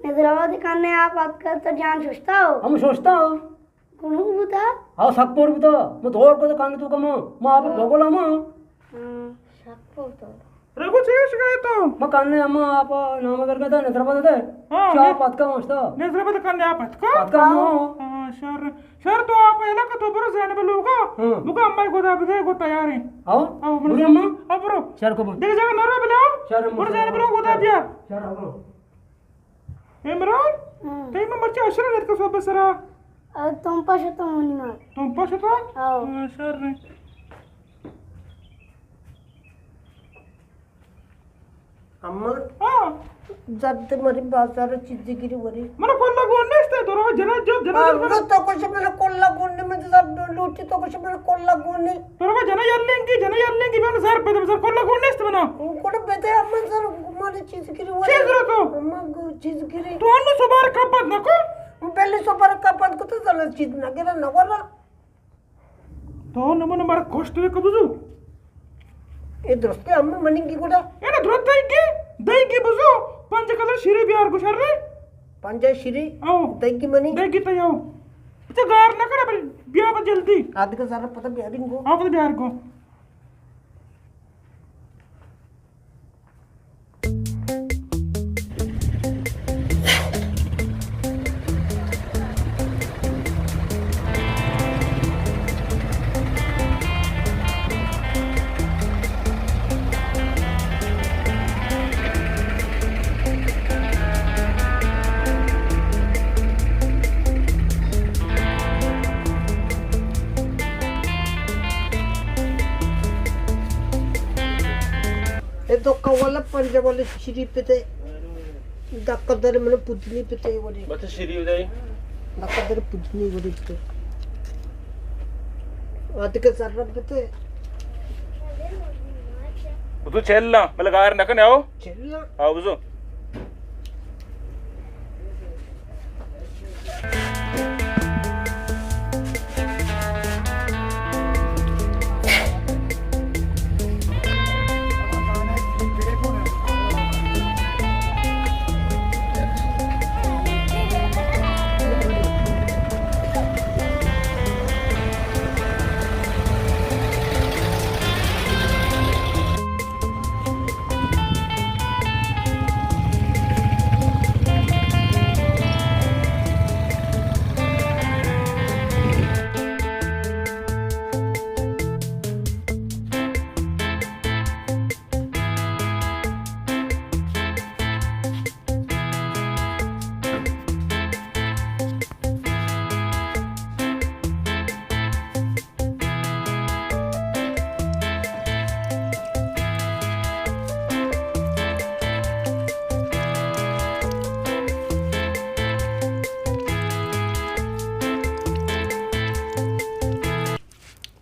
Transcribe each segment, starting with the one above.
نظر آباد کنے آپ اتکا تو جان ششتا ہو؟ ہم ششتا ہو۔ گنوک بوتا؟ ہاں، سک پر بوتا۔ من دور کو تو کنے تو کم، ما آپ بگولا ما۔ ہاں۔ سک پر تو۔ رگو چیش گئے تو؟ ما کنے اما آپ نام کر گئے تھا، نظر آباد دے۔ ہاں، چا نے-، پتکا مشتا۔ نظر آباد کنے آپ پتکا؟ پتکا ہاں۔ ہاں، شر، شر تو آپ علاقہ تو برو زینب لوگا۔ ہاں۔ بگو اما گودا بدے گو تیار ہیں۔ آؤ؟ آؤ، برو برو۔ اما؟ آؤ، برو۔ شر کو برو۔ دیکھ جگہ نہ رو بلاؤ۔ شر اما، برو زینب لوگا گودا بیا۔ شر برو۔ عمران، ہاں۔ تئی من مرچی اشرا نیتکا صوب سرا۔ آ، تمپا شتو منی مار۔ تمپا شتو؟ آؤ۔ آ، شر۔ اما۔ ہاں۔ زرد مری بازار چیزی گری وری۔ من کلا گون نیست، درو جنا جو جنا آ، جو۔ تو کچھ من کلا گون نہیں، من زرد لوٹی تو کچھ من کلا گون نہیں۔ تو رو جنا یلنگی، جنا یلنگی، من زر بدم، زر کلا گون نیست منا۔ کڑ بدے، اما زر مارے چیز گری وری۔ چیز رو تو؟ اما گو چیز گری۔ تو انو سوبار کپت نکو؟ پہلے سوبار کپت کو تو زر چیز نہ گرا نہ ورا۔ تو نمو نمر کشت وی کبزو۔ اے درستے اما منی کی گڑا۔ اے نا درست دائی کی، دائی کی بزو، پنج کلر شیری بیار گو شر رے۔ پنجا شیری؟ او۔ دائی کی منی؟ دائی کی تو یو۔ اچھا گار نہ کرا بل، بیا با جلدی۔ آدھ کا زر پتہ بیارنگو۔ آ پتہ بیار گو۔ اے دکان والا پنجاب والا شیری پتے۔ دکان دار من پودنی پتے وڑی۔ بس شیری ہو جائے۔ دکان دار پودنی وڑی پتے۔ آتے کے سر پتے۔ تو چل نا، مطلب گار نہ کنے آؤ۔ چل نا۔ آؤ بزو۔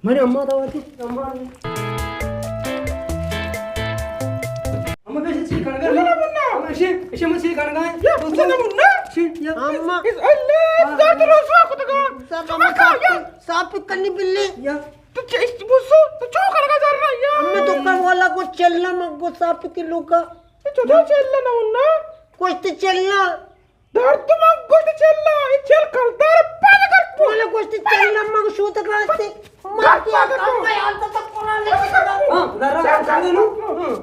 منی اماں تو آتی، اماں۔ اماں پیش چی کنگا؟ منا، منا۔ اماں ایشی، ایشی من چی کنگا؟ یا، منا، منا۔ چی، یا۔ اماں۔ اس اللہ، ہاں۔ زرد رسوا کتگا۔ سب چکا اماں کھا، یا۔ صاف کنی بلی۔ یا۔ تو چ-، اس بوسو، تو چو کنگا زر رہا، یا۔ اماں دکان والا کو چلنا مگو صاف کی لوگا۔ تو چو چلنا منا؟ کچھ تو چلنا۔ درد من گوشت چلا، اے چل کلدار پاد کر۔ والا گوشت چلا من شوت گاستے۔ ما کیا کم میں حالت تک قرآن لکھ کر۔ ہاں، ذرا چل نو۔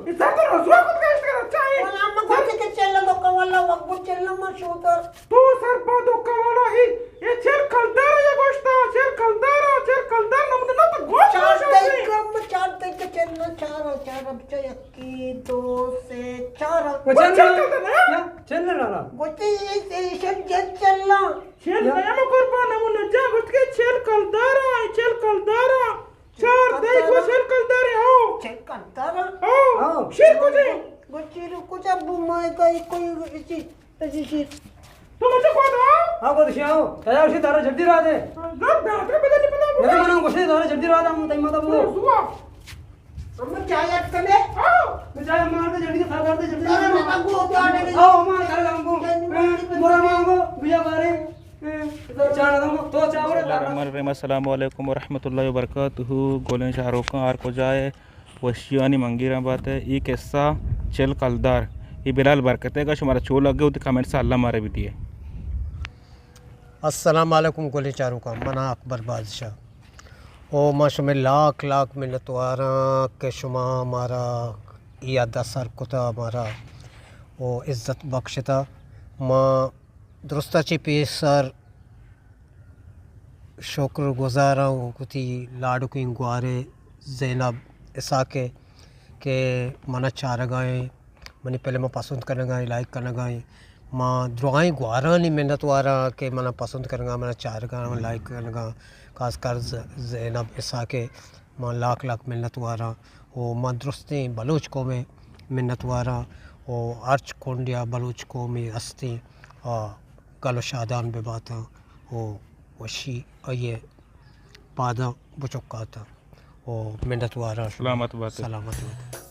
اے زرد رسوا کت گشت کر چاہے۔ والا من گوشت کہ چلا دکان والا وقت چلا من شوت۔ تو سر با دکان والا ہی، اے چل کلدار یہ گوشتا، چل کلدار، چل کلدار نمد نہ تو گوشت چار گوشت دے۔ کم، چار دے کہ چلا، چار، چار بچہ یک۔ کی دو سے چار۔ وہ چل چل رہا۔ چل رہا۔ یا، چل رہا۔ گوشتی، یہ، یہ شب جد چل رہا۔ چل یا۔ نیا ما قربان ہمون نجا گوشت کہ چل کلدارا، چل کلدارا۔ چار دے کو چل کلدارے، ہو۔ چل کلدارا۔ ہو۔ ہو۔ شیر کو جے۔ گوشتی رو کچھ ابو مائے کا کوئی اسی، اسی شیر۔ تو مجھے کو دا؟ ہاں، کو دشیا ہو۔ تیار سی دارا جلدی را دے۔ زب دارا بدل پتا۔ نہیں، میں گوشتی دارا جلدی را دے، ہم تیمتا بو۔ زوا۔ ہم چائے کنے۔ آؤ۔ چائے مار دے جلدی، سر دے جلدی۔ سر میں کو تو آنے نہیں۔ آؤ، ہم کر لوں کو۔ مورا مانگو، بیا بارے۔ چائے دوں تو چائے۔ بسم اللہ الرحمن الرحیم۔ السلام علیکم ورحمۃ اللہ وبرکاتہ۔ گلیں چاروکاں ہر کجا ئے، وشیانی منگیراں بات ئے۔ اے قصہ چل کلدار، اے بلال برکت ءَ کہ شمارا چو لگے، وتی کمنٹس ءَ الم مارا بدیے۔ السلام علیکم گلیں چاروکاں، من اکبر بادشاہ۔ او ما شمئے لاکھ لاکھ منتواراں کہ شما مارا اے حد ءَ سر کتا، مارا او عزت بخشتا۔ ما درستا چہ پیسر شکر گزاراں وتی لاڈکیں گوارے زینب اسحاق ءِ کہ منا چارگا ایں، منی فلم ءَ پسند کنگا ایں، لائک کنگا ایں۔ ما درائیں گوارانی منتواراں کہ منا پسند کنگا، منا چارگا، لائک کنگا، خاص کر ز-، زینب اسحاق ءِ ما لاکھ لاکھ منتواراں۔ و ما درستیں بلوچ قوم ءِ منتواراں و ہرچ کنڈے ءَ بلوچ قومے ہستیں آ گل و شادان بہ باتاں و وشی آئی ءِ پاداں بچکاتاں و منتواراں شما۔ سلامت بات۔ سلامت بات۔